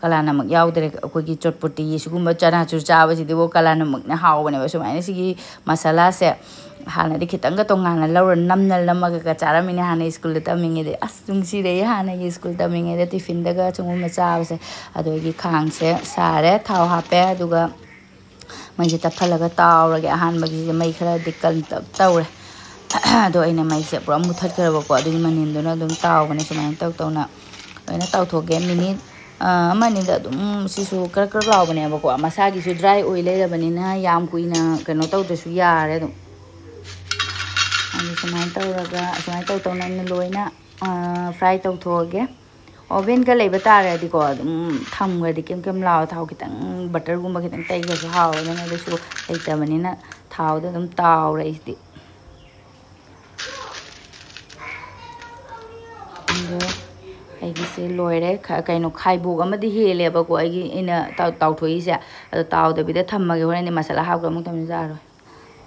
ꯀꯂꯥ ꯅꯃꯛ ꯌꯥꯎꯗ꯭ꯔꯦ꯫ ꯑꯩꯈꯣꯏꯒꯤ ꯆꯣꯠꯄꯣꯇꯤ ꯁꯤꯒꯨꯝꯕ ꯆꯅꯥꯆꯨꯔ ꯆꯥꯕꯁꯤꯗꯤꯕꯨ ꯀꯂꯥ ꯅꯃꯛꯅ ꯍꯥꯎꯕꯅꯦꯕ꯫ ꯁꯨꯃꯥꯏꯅ ꯁꯤꯒꯤ ꯃꯁꯥꯂꯥꯁꯦ ꯍꯥꯟꯅꯗꯤ ꯈꯤꯇꯪꯒ ꯇꯣꯉꯥꯟꯅ ꯂꯧꯔ ꯅꯝꯅ ꯅꯝꯃꯒ ꯆꯥꯔꯝꯃꯤꯅꯦ ꯍꯥꯟꯅ ꯁ꯭ꯀꯨꯜꯗ ꯇꯝꯃꯤꯉꯩꯗ꯫ ꯑꯁ, ꯅꯨꯡꯁꯤꯔꯛꯑꯦ ꯍꯥꯟꯅꯒꯤ ꯁ꯭ꯀꯨꯜ ꯇꯝꯃꯤꯉꯩꯗ ꯇꯤꯐꯤꯟꯗꯒ ꯁꯤꯒꯨꯝꯕ ꯆꯥꯕꯁꯦ꯫ ꯑꯗꯨꯒꯤ ꯈꯥꯡꯁꯦ ꯁꯥꯔꯦ, ꯊꯥꯎ ꯍꯥꯞꯄꯦ, ꯑꯗꯨꯒ ꯃꯩꯁꯦ ꯇꯞꯍꯜꯂꯒ ꯇꯥꯎꯔꯒꯦ꯫ ꯑꯍꯥꯟꯕꯒꯤꯁꯦ ꯃꯩ ꯈꯔꯗꯤ ꯀꯟ ꯇꯞ ꯇꯧꯔꯦ꯫ ꯑꯗꯣ ꯑꯩꯅ ꯃꯩꯁꯦ ꯄꯨꯔꯥ ꯃꯨꯊꯠꯈ꯭ꯔꯕꯀꯣ꯫ ꯑꯗꯨꯒꯤ ꯃꯅꯤꯟꯗꯨꯅ ꯑꯗꯨꯝ ꯇꯥꯎꯕꯅꯦ꯫ ꯁꯨꯃꯥꯏꯅ ꯇꯧ ꯇꯧꯅ ꯂꯣꯏꯅ ꯇꯥꯎꯊꯣꯛꯀꯦ꯫ ꯃꯤꯅꯤꯠ, ꯑ, ꯑꯃ ꯑꯅꯤꯗ ꯑꯗꯨꯝ ꯁꯤꯁꯨ ꯀ꯭ꯔꯛ ꯀ꯭ꯔꯛ ꯂꯥꯎꯕꯅꯦꯕꯀꯣ꯫ ꯃꯁꯥꯒꯤꯁꯨ ꯗ꯭ꯔꯥꯏ ꯑꯣꯏ ꯂꯩꯔꯕꯅꯤꯅ ꯌꯥꯝ ꯀꯨꯏꯅ ꯀꯩꯅꯣ ꯇꯧꯗ꯭ꯔꯁꯨ ꯌꯥꯔꯦ ꯑꯗꯨꯝ꯫ ꯑꯗꯨ ꯁꯨꯃꯥꯏꯅ ꯇꯧꯔꯒ, ꯁꯨꯃꯥꯏꯅ ꯇꯧ ꯇꯧꯅ ꯑꯩꯅ ꯂꯣꯏꯅ, ꯑ, ꯐ꯭ꯔꯥꯏ ꯇꯧꯊꯣꯛꯑꯒꯦ꯫ ꯑꯣꯚꯦꯟꯒ ꯂꯩꯕ ꯇꯥꯔꯗꯤꯀꯣ, ꯑꯗꯨꯝ ꯊꯝꯈ꯭ꯔꯗꯤ ꯀꯦꯝ ꯀꯦꯝ ꯂꯥꯎꯔ ꯊꯥꯎ ꯈꯤꯇꯪ, ꯕꯇꯔꯒꯨꯝꯕ ꯈꯤꯇꯪ ꯇꯩꯈ꯭ꯔꯁꯨ ꯍꯥꯎꯋꯦ꯫ ꯑꯗꯨꯅ ꯑꯗꯨꯁꯨ ꯂꯩꯇꯕꯅꯤꯅ ꯊꯥꯎꯗ ꯑꯗꯨꯝ ꯇꯥꯎꯔꯦ ꯑꯩꯁꯤꯗꯤ꯫ ꯑꯗꯣ ꯑꯩꯒꯤꯁꯦ ꯂꯣꯏꯔꯦ꯫ ꯈ-, ꯀꯩꯅꯣ, ꯈꯥꯏꯕꯣꯛ ꯑꯃꯗꯤ ꯍꯦꯜꯂꯦꯕꯀꯣ ꯑꯩꯒꯤ, ꯑꯩꯅ ꯇꯥꯎ-, ꯇꯥꯎꯊꯣꯛꯏꯁꯦ꯫ ꯑꯗꯣ ꯇꯥꯎꯗꯕꯤꯗ ꯊꯝꯃꯒꯦ, ꯍꯣꯔꯦꯟꯗꯤ ꯃꯁꯥꯂꯥ ꯍꯥꯞꯈ꯭ꯔ ꯑꯃꯨꯛ ꯊꯝꯖꯔꯣꯏ꯫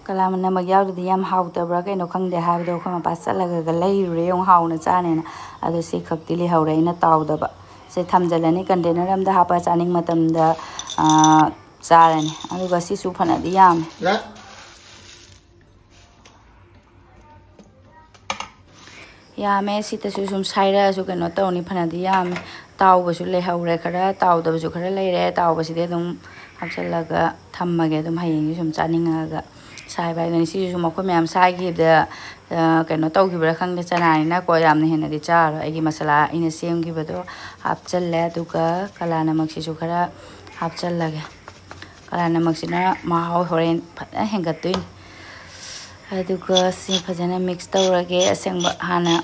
ꯀꯂꯥ ꯅꯃꯛ ꯌꯥꯎꯗ꯭ꯔꯗꯤ ꯌꯥꯝ ꯍꯥꯎꯇꯕ꯭ꯔꯥ ꯀꯩꯅꯣ ꯈꯪꯗꯦ ꯍꯥꯏꯕꯗꯣ ꯑꯩꯈꯣꯏ ꯃꯄꯥ ꯆꯠꯂꯒ ꯂꯩꯔꯨꯔꯦ ꯌꯦꯡꯉꯨ ꯍꯥꯎꯅ ꯆꯥꯅꯦꯅ꯫ ꯑꯗꯣ ꯁꯤ ꯈꯛꯇꯤ ꯂꯩꯍꯧꯔꯦ ꯑꯩꯅ ꯇꯥꯎꯗꯕ꯫ ꯁꯦ ꯊꯝꯖꯤꯜꯂꯅꯤ, ꯀꯟꯇꯦꯅꯔ ꯑꯝꯗ ꯍꯥꯞꯄ ꯆꯥꯅꯤꯡ ꯃꯇꯝꯗ, ꯑꯥ, ꯆꯥꯔꯅꯤ꯫ ꯑꯗꯨꯒ ꯁꯤꯁꯨ ꯐꯅꯗꯤ ꯌꯥꯝꯃꯦ꯫ ꯌꯥ꯫ ꯌꯥꯝꯃꯦ꯫ ꯁꯤꯇꯁꯨ ꯁꯨꯝ ꯁꯥꯏꯔꯛꯑꯁꯨ ꯀꯩꯅꯣ ꯇꯧꯅꯤ, ꯐꯅꯗꯤ ꯌꯥꯝꯃꯦ꯫ ꯇꯥꯎꯕꯁꯨ ꯂꯩꯍꯧꯔꯦ ꯈꯔ, ꯇꯥꯎꯗꯕꯁꯨ ꯈꯔ ꯂꯩꯔꯦ꯫ ꯇꯥꯎꯕꯁꯤꯗꯤ ꯑꯗꯨꯝ ꯍꯥꯞꯆꯤꯜꯂꯒ ꯊꯝꯃꯒꯦ, ꯑꯗꯨꯝ ꯍꯌꯦꯡꯁꯨ ꯁꯨꯝ ꯆꯥꯅꯤꯡꯉꯒ ꯁꯥꯏꯕ ꯍꯥꯏꯗꯨꯅꯤ꯫ ꯁꯤꯁꯨ ꯁꯨꯝ ꯑꯩꯈꯣꯏ ꯃꯌꯥꯝ ꯁꯥꯏꯈꯤꯕꯗ, ꯑ, ꯀꯩꯅꯣ ꯇꯧꯈꯤꯕ꯭ꯔꯥ ꯈꯪꯗꯦ, ꯆꯅꯥꯅꯤꯅꯀꯣ ꯌꯥꯝꯅ ꯍꯦꯟꯅꯗꯤ ꯆꯥꯔꯣꯏ꯫ ꯑꯩꯒꯤ ꯃꯁꯥꯂꯥ ꯑꯩꯅ ꯁꯦꯝꯈꯤꯕꯗꯣ ꯍꯥꯞꯆꯜꯂꯦ, ꯑꯗꯨꯒ ꯀꯂꯥ ꯅꯃꯛꯁꯤꯁꯨ ꯈꯔ ꯍꯥꯞꯆꯜꯂꯒꯦ꯫ ꯀꯂꯥ ꯅꯃꯛꯁꯤꯅ ꯃꯍꯥꯎ ꯍꯣꯔꯦꯟ ꯐꯖꯅ ꯍꯦꯟꯒꯠꯇꯣꯏꯅꯤ꯫ ꯑꯗꯨꯒ ꯁꯤ ꯐꯖꯅ ꯃꯤꯛꯁ ꯇꯧꯔꯒꯦ꯫ ꯑꯁꯦꯡꯕ ꯍꯥꯟꯅ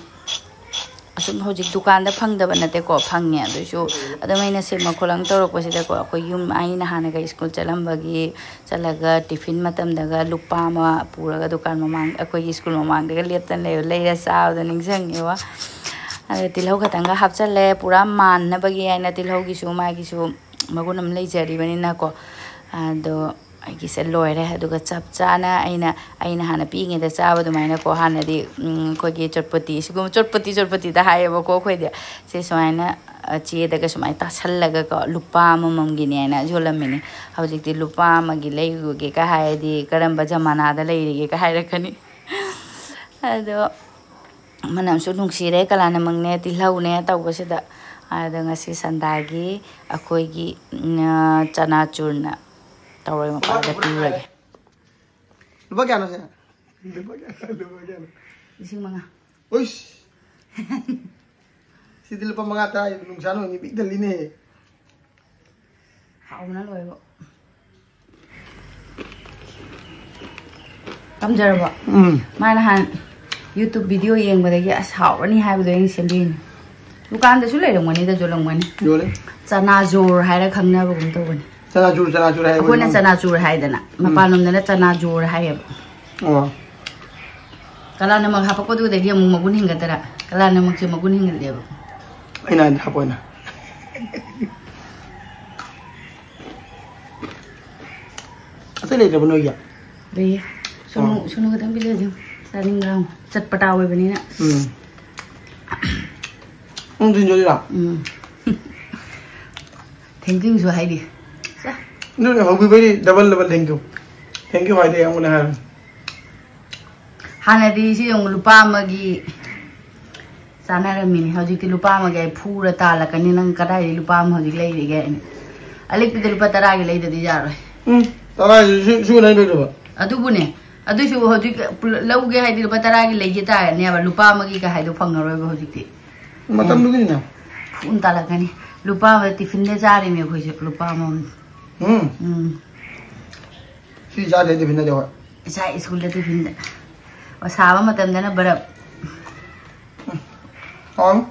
ꯑꯁꯨꯝ ꯍꯧꯖꯤꯛ ꯗꯨꯀꯥꯟꯗ ꯐꯪꯗꯕ ꯅꯠꯇꯦꯀꯣ, ꯐꯪꯉꯦ꯫ ꯑꯗꯨꯏꯁꯨ ꯑꯗꯨꯝ ꯑꯩꯅ ꯁꯦꯝꯃ ꯈꯣꯠꯂꯝ ꯇꯧꯔꯛꯄꯁꯤꯗꯀꯣ, ꯑꯩꯈꯣꯏ ꯌꯨꯝ, ꯑꯩꯅ ꯍꯥꯟꯅꯒ ꯁ꯭ꯀꯨꯜ ꯆꯠꯂꯝꯕꯒꯤ, ꯆꯠꯂꯒ ꯇꯤꯐꯤꯟ ꯃꯇꯝꯗꯒ ꯂꯨꯄꯥ ꯑꯃ ꯄꯨꯔꯒ ꯗꯨꯀꯥꯟ ꯃꯃꯥꯡ, ꯑꯩꯈꯣꯏꯒꯤ ꯁ꯭ꯀꯨꯜ ꯃꯃꯥꯡꯗꯒ ꯂꯦꯞꯇꯅ ꯂꯩꯕ, ꯂꯩꯔ ꯆꯥꯕꯗꯣ ꯅꯤꯡꯁꯤꯡꯉꯦꯕ꯫ ꯑꯗ ꯇꯤꯜꯍꯧ ꯈꯛꯇꯪꯒ ꯍꯥꯞꯆꯜꯂꯦ, ꯄꯨꯔꯥ ꯃꯥꯟꯅꯕꯒꯤ ꯍꯥꯏꯅ ꯇꯤꯜꯍꯧꯒꯤꯁꯨ ꯃꯥꯒꯤꯁꯨ ꯃꯒꯨꯟ ꯑꯃ ꯂꯩꯖꯔꯤꯕꯅꯤꯅꯀꯣ꯫ ꯑꯗꯣ ꯑꯩꯒꯤꯁꯦ ꯂꯣꯏꯔꯦ꯫ ꯑꯗꯨꯒ ꯆꯞ ꯆꯥꯅ ꯑꯩꯅ, ꯑꯩꯅ ꯍꯥꯟꯅ ꯄꯤꯛꯏꯉꯩꯗ ꯆꯥꯕ ꯑꯗꯨꯃꯥꯏꯅꯀꯣ, ꯍꯥꯟꯅꯗꯤ, ꯎꯝ, ꯑꯩꯈꯣꯏꯒꯤ ꯆꯣꯠꯄꯣꯇꯤ, ꯁꯤꯒꯨꯝꯕ ꯆꯣꯠꯄꯣꯇꯤ, ꯆꯣꯠꯄꯣꯇꯤꯗ ꯍꯥꯏꯌꯦꯕꯀꯣ ꯑꯩꯈꯣꯏꯗꯤ꯫ ꯁꯤ ꯁꯨꯃꯥꯏꯅ, ꯑ, ꯆꯦꯗꯒ ꯁꯨꯃꯥꯏꯅ ꯇꯥꯁꯜꯂꯒꯀꯣ, ꯂꯨꯄꯥ ꯑꯃꯃꯝꯒꯤꯅꯦꯅ ꯌꯣꯜꯂꯝꯃꯤꯅꯦ꯫ ꯍꯧꯖꯤꯛꯇꯤ ꯂꯨꯄꯥ ꯑꯃꯒꯤ ꯂꯩꯔꯨꯒꯦꯒ ꯍꯥꯏꯔꯗꯤ ꯀꯔꯝꯕ ꯖꯃꯥꯅꯥꯗ ꯂꯩꯔꯤꯒꯦꯒ ꯍꯥꯏꯔꯛꯀꯅꯤ꯫ ꯑꯗꯣ ꯃꯅꯝꯁꯨ ꯅꯨꯡꯁꯤꯔꯦ, ꯀꯂꯥꯅꯃꯛꯅꯦ, ꯇꯤꯜꯍꯧꯅꯦ ꯇꯧꯕꯁꯤꯗ꯫ ꯑꯗꯣ ꯉꯁꯤ ꯁꯟꯗꯥꯒꯤ ꯑꯩꯈꯣꯏꯒꯤ, ꯎꯝ, ꯆꯅꯥ ꯆꯨꯔꯅ ꯇꯧꯔꯒ ꯃꯄꯥꯟꯗ ꯄꯤꯔꯨꯔꯒꯦ꯫ ꯂꯨꯄꯥ ꯀꯌꯥꯅꯣ ꯁꯦ? ꯂꯨꯄꯥ ꯀꯌꯥꯅꯣ? ꯂꯨꯄꯥ ꯀꯌꯥꯅꯣ? ꯂꯤꯁꯤꯡ ꯃꯉꯥ꯫ ꯎꯏꯁ! ꯁꯤꯗꯤ ꯂꯨꯄꯥ ꯃꯉꯥ, ꯇꯔꯥ ꯅꯨꯡꯁꯥ ꯅꯣꯡꯅꯤ ꯄꯤꯛ ꯊꯜꯂꯤꯅꯦ꯫ ꯍꯥꯎꯕꯅ ꯂꯣꯏꯕ꯫ ꯇꯝꯖꯔꯕꯣ? ꯎꯝ꯫ ꯃꯥ ꯅꯍꯥꯟ YouTube video ꯌꯦꯡꯕꯗꯒꯤ "ꯑꯁ, ꯍꯥꯎꯔꯅꯤ" ꯍꯥꯏꯕꯗꯣ ꯑꯩꯅ ꯁꯦꯝꯕꯤꯔꯤꯅꯤ꯫ ꯗꯨꯀꯥꯟꯗꯁꯨ ꯂꯩꯔꯝꯒꯅꯤꯗ, ꯌꯣꯜꯂꯝꯒꯅꯤ꯫ ꯌꯣꯜꯂꯦ꯫ ꯆꯅꯥ ꯖꯣꯔ ꯍꯥꯏꯔ ꯈꯪꯅꯕꯒꯨꯝ ꯇꯧꯕꯅꯤ꯫ ꯆꯅꯥ ꯆꯨꯔ, ꯆꯅꯥ ꯆꯨꯔ ꯍꯥꯏꯌꯦꯕ ꯑꯩꯈꯣꯏꯅ ꯅꯪ꯫ ꯆꯅꯥ ꯆꯨꯔ ꯍꯥꯏꯗꯅ, ꯎꯝ꯫ ꯃꯄꯥꯟꯂꯣꯝꯗꯅ ꯆꯅꯥ ꯖꯣꯔ ꯍꯥꯏꯌꯦꯕ꯫ ꯑꯣ꯫ ꯀꯂꯥ ꯅꯃꯛ ꯍꯥꯄꯛꯄꯗꯨꯗꯒꯤ ꯑꯃꯨꯛ ꯃꯒꯨꯟ ꯍꯦꯟꯒꯠꯇꯔꯥ? ꯀꯂꯥ ꯅꯃꯛꯁꯦ ꯃꯒꯨꯟ ꯍꯦꯟꯒꯠꯂꯦꯕ꯫ ꯑꯩꯅ ꯍꯥꯏꯗꯤ ꯍꯥꯞꯄꯣꯅ꯫ ꯑꯇꯩ ꯂꯩꯇ꯭ꯔꯕꯣ ꯅꯣꯏꯒꯤ? ꯂꯩꯌꯦ꯫ ꯁꯣꯅꯨ, ꯑꯣ꯫ ꯁꯣꯅꯨ ꯈꯛꯇꯪ ꯄꯤꯖꯒꯦ꯫ ꯆꯥꯅꯤꯡꯕ꯭ꯔꯥ ꯍꯪꯉꯨ꯫ ꯆꯠꯄ ꯇꯥ ꯑꯣꯏꯕꯅꯤꯅ꯫ ꯎꯝ꯫ ꯅꯪ ꯊꯤꯟꯖꯣꯏꯔꯥ? ꯎꯝ꯫ Thank youꯁꯨ ꯍꯥꯏꯔꯤ꯫ ꯁꯦ꯫ ꯑꯗꯨꯅꯦ ꯍꯧꯕꯤꯕꯩꯗꯤ double double thank you꯫ Thank you ꯍꯥꯏꯗꯤ ꯑꯩꯉꯣꯟꯗ ꯍꯥꯏꯔꯣ꯫ ꯍꯥꯟꯅꯗꯤ ꯁꯤ ꯌꯦꯡꯉꯨ, ꯂꯨꯄꯥ ꯑꯃꯒꯤ ꯆꯥꯅꯔꯝꯃꯤꯅꯤ꯫ ꯍꯧꯖꯤꯛꯇꯤ ꯂꯨꯄꯥ ꯑꯃꯒꯤ ꯑꯩ ꯐꯨꯔ ꯇꯥꯜꯂꯛꯀꯅꯤ꯫ ꯅꯪ ꯀꯗꯥꯏꯗꯒꯤ ꯂꯨꯄꯥ ꯑꯃ ꯍꯧꯖꯤꯛ ꯂꯩꯔꯤꯒꯦ ꯍꯥꯏꯅ꯫ ꯑꯂꯤꯛꯄꯤꯗ ꯂꯨꯄꯥ ꯇꯔꯥꯒꯤ ꯂꯩꯗꯗꯤ ꯌꯥꯔꯣꯏ꯫ ꯎꯝ, ꯇꯔꯥꯁꯤ ꯁꯤ ꯁꯤ ꯂꯩꯔꯣꯏꯗꯕ꯫ ꯑꯗꯨꯕꯨꯅꯦ, ꯑꯗꯨꯏꯁꯨ ꯍꯧꯖꯤꯛ ꯄꯨꯂꯞ ꯂꯧꯒꯦ ꯍꯥꯏꯗꯤ ꯂꯨꯄꯥ ꯇꯔꯥꯒꯤ ꯂꯩꯒꯦ ꯇꯥꯔꯅꯦꯕ, ꯂꯨꯄꯥ ꯑꯃꯒꯤ ꯀ ꯍꯥꯏꯗꯣ ꯐꯪꯉꯔꯣꯏꯕ ꯍꯧꯖꯤꯛꯇꯤ꯫ ꯃꯇꯝꯗꯨꯒꯤꯅꯤꯅ꯫ ꯐꯨꯅ ꯇꯥꯜꯂꯛꯀꯅꯤ꯫ ꯂꯨꯄꯥ ꯑꯃ ꯇꯤꯐꯤꯟꯗ ꯆꯥꯔꯤꯃꯤ ꯑꯩꯈꯣꯏꯁꯨ, ꯂꯨꯄꯥ ꯑꯃꯃꯝ꯫ ꯎꯝ, ꯎꯝ꯫ ꯁꯤ ꯆꯥꯗꯦ ꯇꯤꯐꯤꯟꯗꯗꯤ ꯍꯣꯏ꯫ ꯏꯆꯥ ꯁ꯭ꯀꯨꯜꯗ ꯇꯤꯐꯤꯟꯗ꯫ ꯑꯣ, ꯁꯥꯕ ꯃꯇꯝꯗꯅ ꯕꯔꯞ꯫ ꯍꯥꯎꯅꯤ꯫